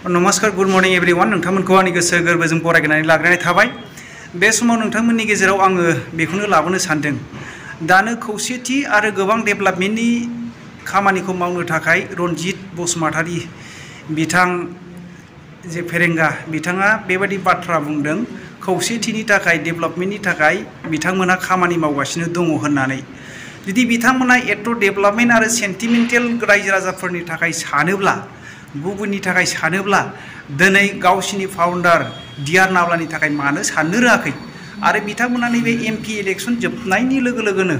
नमस्कार good morning everyone नोंथांमोनखौ आंनि गोसो गोरबोजों बरायनानै लाग्रोनाय थाबाय। बे समाव नोंथांमोननि गेजेराव आङो बेखौनो लाबोनो सानदों। दानो खौसेथि आरो गोबां डेभेलपमेन्टनि खामानिखौ मावनो थाखाय रनजित बसुमतारी बिथां जे फेरेंगा बिथाङा बेबायदि बाथ्रा बुंदों, खौसेथिनि थाखाय डेभेलपमेन्टनि थाखाय बिथांमोनहा खामानि मावगासिनो दङ होननानै। जुदि बिथांमोना एथ' डेभेलपमेन्ट आरो सेन्टिमेन्टेल रायजो राजाफोरनि थाखाय सानोब्ला, गुबुननि थाखाय सानोब्ला दिनै गावसिनि फाउन्डार डिआर नावलानि थाखाय मानो साननो रोङाखै? आरो बिथांमोना नैबे एमपि इलेक्सन जोबनायनि लोगो लोगोनो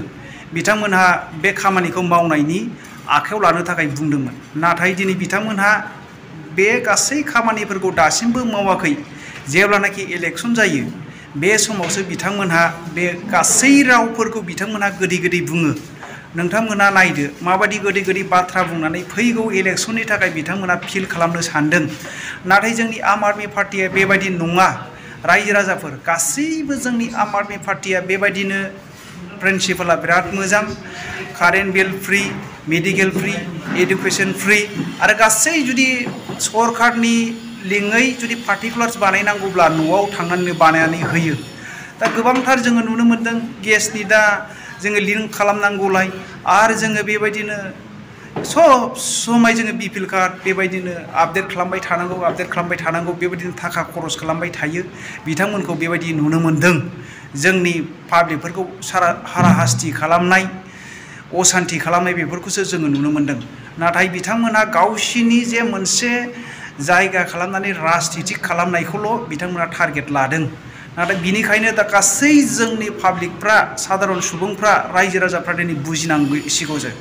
बिथांमोनहा बे खामानिखौ मावनायनि आखायाव लानो थाखाय बुंदोंमोन। नाथाय दिनै बिथांमोनहा बे गासै खामानिफोरखौ दासिमबो मावाखै। जेब्लानाखि इलेक्सन जायो बे समावसो बिथांमोनहा बे गासै रावफोरखौ बिथांमोनहा गोदै गोदै बुङो। नोंथांमोना नायदो माबायदि गोदै गोदै बाथ्रा बुंनानै फैगौ इलेक्सननि थाखाय बिथांमोना फिल खालामनो सानदों। नाथाय जोंनि आम आदमी पार्टिया बेबायदि नङा। रायजो राजाफोर गासैबो जोंनि आम आदमी पार्टिया बेबायदिनो प्रिन्सिपाला बिराद मोजां। Current bill free, medical free, education free आरो गासै जुदि सरकारनि लिङै जुदि पार्टिकुलार्स बानायनांगौब्ला न'आव थांनानै बानायनानै होयो। दा गोबांथार जोङो नुनो मोन्दों गेसनि दा जोङो लिंक खालामनांगौलाय आरो जोङो बेबायदिनो सब समय जोङो बिपिएल कार्ड बेबायदिनो आपडेट खालामबाय थानांगौ बेबायदिनो थाखा खरस खालामबाय थायो। बिथांमोनखौ बेबायदि नुनो मोन्दों। जोंनि पाब्लिकफोरखौ हाराहास्ति खालामनाय, असान्ति खालामनाय बेफोरखौसो जोङो नुनो मोन्दों। नाथाय बिथांमोनहा गावसिनि जे मोनसे जायगा खालामनानै राजनितिक खालामनायखौल' बिथांमोना टारगेट लादों। नाथाय बिनिखायनो दा गासै जोंनि पाब्लिकफ्रा, साधारन सुबुंफ्रा, रायजो राजाफ्रा दिनै बुजिनांसिगौ जों।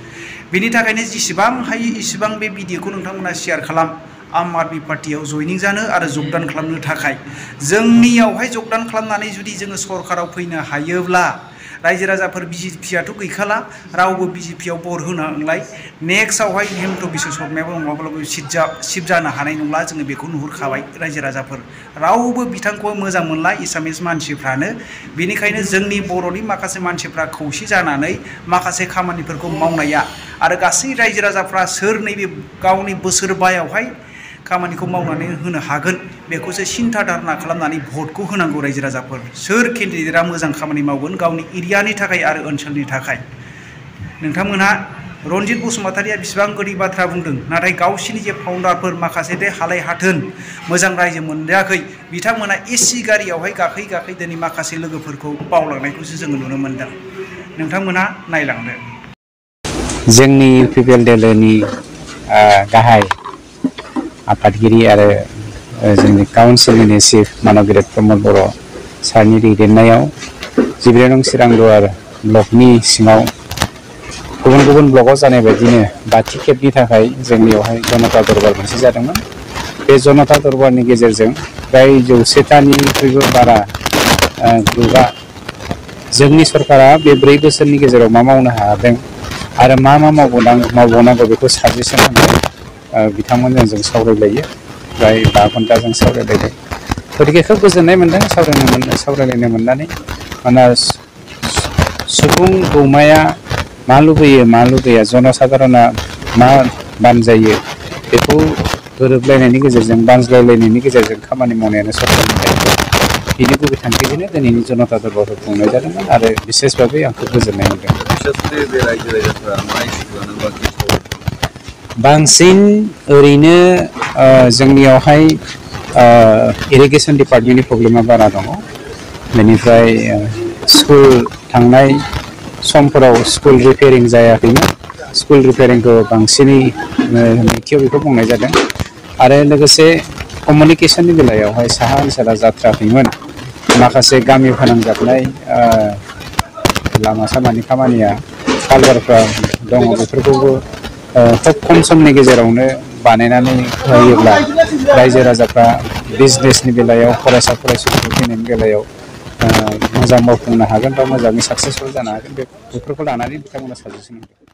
बिनि थाखायनो जेसेबां हायो इसेबां बे भिडिअखौ नोंथांमोना शेयार खालाम आम आदमी पार्टियाव जयनिं जानो आरो जगदान खालामनो थाखाय। जोंनियावहाय जगदान खालामनानै जुदि जोङो सरकाराव फैनो हायोब्ला रायजो राजाफोर बिजेपिआथ' गैखाला, रावबो बिजेपिआव भट होनांलाय नेक्स्टआवहाय हेमन्त बिश्व शर्मायाबो नङाब्लाबो सिट जानो हानाय नंला। जोङो बेखौ नुहुरखाबाय रायजो राजाफोर। रावबो बिथांखौ मोजां मोनला एसामिस मानसिफ्रानो। बेनिखायनो जोंनि बर'नि माखासे मानसिफ्रा खौसे जानानै माखासे खामानिफोरखौ मावनाया आरो गासै रायजो राजाफ्रा सोर नैबे गावनि बोसोरबायावहाय खामानिखौ मावनानै होनो हागोन बेखौसो सिन्था धारना खालामनानै भटखौ होनांगौ रायजो राजाफोर। सोर केन्डिडेटआ मोजां खामानि मावगोन गावनि एरियानि थाखाय आरो ओनसोलनि थाखाय। नोंथांमोनहा रनजित बसुमतारीया बिसिबां गोदै बाथ्रा बुंदों, नाथाय गावसिनि जे फाउन्डारफोर माखासे दे हालाय हाथोन मोजां रायजो मोनजायाखै, बिथांमोना एसि गारियावहाय गाखै गाखै दिनै माखासे लोगोफोरखौ बावलांनायखौसो जोङो नुनो मोन्दों। नोंथांमोनहा नायलांदो। जोंनि पिपिएल-नि गाहाय आफादगिरि आरो जोंनि काउन्सिलनि चिफ मानगिरि प्रमद बर' सारनि दैदेननायाव 11 नं चिरांदुवार ब्लकनि सिङाव गुबुन गुबुन ब्लकआव जानाय बायदिनो बाथि खेबनि थाखाय जोंनियावहाय जनता दरबार मोनसे जादोंमोन। बे जनता दरबारनि गेजेरजों फ्राय 100तानिख्रुइबो बारा ग्रुपआ जोंनि सरकारा बे 4 बोसोरनि गेजेराव मा मावनो हादों आरो मा मावबावनांगौ बेखौ साजेसन होनो बिथांमोनजों जों सावरायलायो। फ्राय 5 घन्टा जों सावरायलायदों। गतिके खोब गोजोननाय मोन्दों सावरायलायनो मोननानै। मानोना सुबुं गौमाया मा लुबैयो मा लुबैया, जनसाधारना मा बानजायो बेखौ गोरोबलायनायनि गेजेरजों, बानज्लायलायनायनि गेजेरजों खामानि मावनायानो सरकारनि दायथ'। बिनि गुबै थांखिजोंनो दिनैनि जनता दरबारखौ खुंनाय जादोंमोन आरो बिसेस भाबै आंखौ गोजोननाय मोन्दों। बांसिन ओरैनो जोंनियावहाय इरिगेसन डिपार्टमेन्टनि प्रब्लेमा बारा दङ। बेनिफ्राय स्कुल थांनाय समफोराव स्कुल रिपेयारिं जायाखैमोन। स्कुल रिपेयारिंखौ बांसिनै नैथियाव बेखौ बुंनाय जादों। आरो लोगोसे कमिउनिकेसननि बेलायावहाय साहा ओनसोला जाथ्राखैमोन। माखासे गामि फोनांजाबनाय लामा सामानि खामानिया कालभारफ्रा दङ, बेफोरखौबो खोब खम समनि गेजेरावनो बानायनानै होयोब्ला रायजो राजाफ्रा बिजनेसनि बेलायाव, फरायसा फरायसुलिफोर फैनायनि बेलायाव मोजां मावफुंनो हागोन बा मोजाङै साक्सेसफुल जानो हागोन। बेफोरखौ लानानै बिथांमोना साजेसन होदों।